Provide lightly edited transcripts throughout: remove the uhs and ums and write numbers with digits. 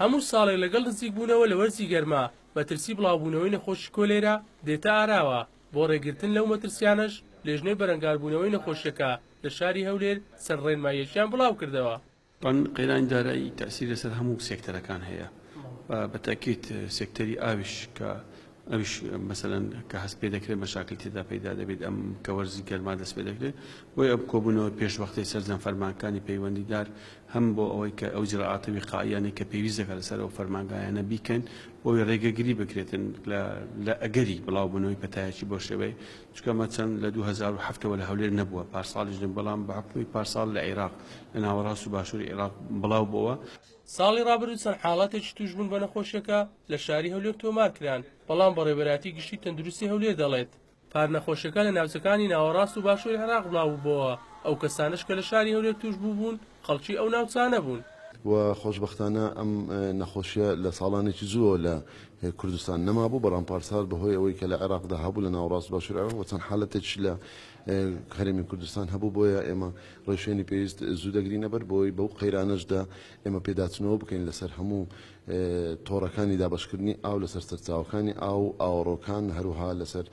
هەموو ساڵێک لەگەڵ نزیکبوونەوە لە وەرزی گەرما، مەترسی بڵاوبوونەوەی نەخۆشی کۆلێرا دێتە ئاراوە، بۆ ڕێگرتن لەو مەترسیانەش لێژنەی بەرەنگاربوونەوەی نەخۆشیەکە لە شاری هەولێر چەند ڕێنماییەکیان بڵاوکردەوە. طبعاً قەیرانی دارایی تەئسیر لەسەر هەموو سێکتەرەکان هەیە بە تەئکید سێکتەری ئاویش کە ئەویش مەسەلەن کە هەست پێ دەکرێت مەشاکل تێدا پەیدا دەبێت ئەم کە وەرزی گەرما دەست پێ دەکرێت بۆیە ئەم کۆبوونەوە پێشوەختەی سەرجەم فەرمانکانی پەیوەندیدار هەم بۆ ئەوەی کە ئەو ئیجرائاتە ویقائیانەی کە پێویست دەکات لەسەر ئەو فەرمانگایانە بیکەن بۆی ڕێگەگری بکرێتن لە ئەگەری بڵاوبوونەوەی پەتایەکی بۆ شێوەی چونکە ئەمە چەند لە 2007 ەوە لە هەولێر نەبووە پارساڵیش نەبوو بەڵام بە حوکمی پارساڵ لە عێراق لە ناوەڕاست و باشووری عێراق بڵاو بۆوە. ساڵی ڕابردوو چەند حاڵەتێکی تووشبوون بە نەخۆشیەکە لە شاری هەولێر تۆمارکران، بەڵام بەڕێوەبەرایەتی گشتی تەندروستی هەولێر دەڵێت، پار نەخۆشیەکە لە ناوچەکانی ناوەڕاست و باشووری عێراق بڵاوبووبۆوە، ئەو کەسانەش کە لە شاری هەولێر تووشبووبوون خەڵکی ئەو ناوچانە بوون. و خۆشبەختانە ئەم نەخۆشیە لە ساڵانێکی زووەوە لە کوردستان نەمابوو، بەڵام پارسال بەهۆی ئەوەی کە لە عێراقدا هەبوو لە ناوەڕاست و باشووری عێراق و چەند حالەتێکیش لە هەرێمی کوردستان هەبوو، بۆیە ئێمە ڕێوشوێنی پێویست زوو دەگرینەبەر بۆی بەو قەیرانەشدا ئێمە پێداچنەوە بکەین لەسەر هەموو تۆڕەکانی دابەشکردنی ئاو لەسەر سەرچاوەکانی ئاو و ئاوەڕۆکان، هەروەها لەسەر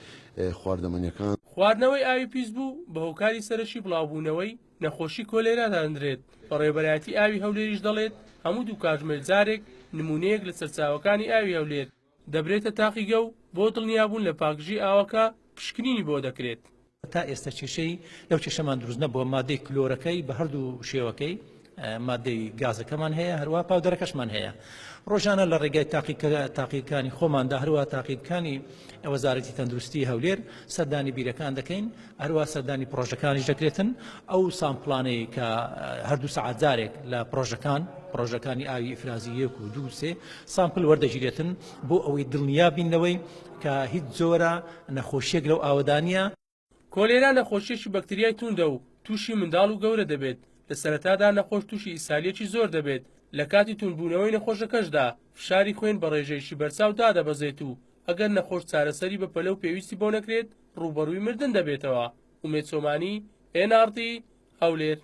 خواردەمەنیەکان. خواردنەوەی ئاوی پیس بوو بە هۆکاری سەرەکی بڵاوبوونەوەی نەخۆشی کۆلێرا دادەنرێت، بەڕێوەبەرایەتی ئاوی هەولێریش دەڵێت، هەموو دوو کاتژمێر جارێک نموونەیەک لە سەرچاوەکانی ئاوی هەولێر دەبرێتە تاقیگە و بۆ دڵنیابوون لە پاکژی ئاوەکە پشکنینی بۆ دەکرێت. تا ئێستا کێشەی لەو کێشەمان دروست نەبووە، مادەی کلۆرەکەی بە هەردوو شێوەکەی مادەی گازەکەمان هەیە هەروە پاودەرەکەشمان هەیە ڕۆژانە لە ڕێگای تاقیکانی خۆماندا هەروە تاقیکانی وەزارەتی تەندروستی هەولێر سەردانی بیرەکان دەکەین هەروە سەردانی پرۆژەکانیش دەکرێتن ئەو سامپڵانەی کە هەردوو سەعات جارێک لە پرۆژەکان پرۆژەکانی ئاوی ئیفرازی یەک و دوو سێ sample وەردەگیرێتن بۆ ئەوەی دڵنیا بین لەوەی کە هیچ جۆرە نەخۆشیەک لەو ئاوەدا نییە. کۆلێرا نەخۆشیەکی بەکتریای توندە و تووشی منداڵ و گەورە دەبێت، لە سەرەتادا نەخۆش تووشی ئیسهالیەکی زۆر دەبێت، لە کاتی توندبوونەوەی نەخۆشەکەشدا فشاری خوێن بە ڕێژەیەکی بەرچاو دادەبەزێت و ئەگەر نەخۆش چارەسەری بەپەلە و پێویستی بۆ نەکرێت ڕووبەڕووی مردن دەبێتەوە. ئومێد چۆمانی، ئێن ئاڕ تی، هەولێر.